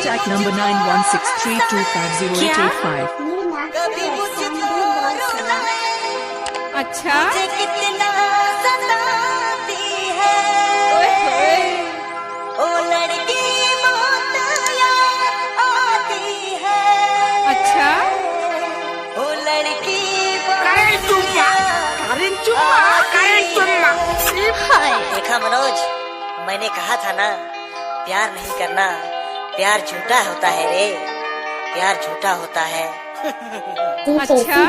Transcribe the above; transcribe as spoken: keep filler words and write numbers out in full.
Contact number nine one six three two five zero eight eight five. कभी मुझको रो ना, अच्छा। मुझे कितना सताती है। ओए होए। ओ लड़की बहुत याद आती है। अच्छा। ओ लड़की बहुत करें चुम्मा, करें चुम्मा, करें चुम्मा। देखा मनोज, मैंने कहा था ना, प्यार नहीं करना, प्यार झूठा होता है रे, प्यार झूठा होता है। अच्छा।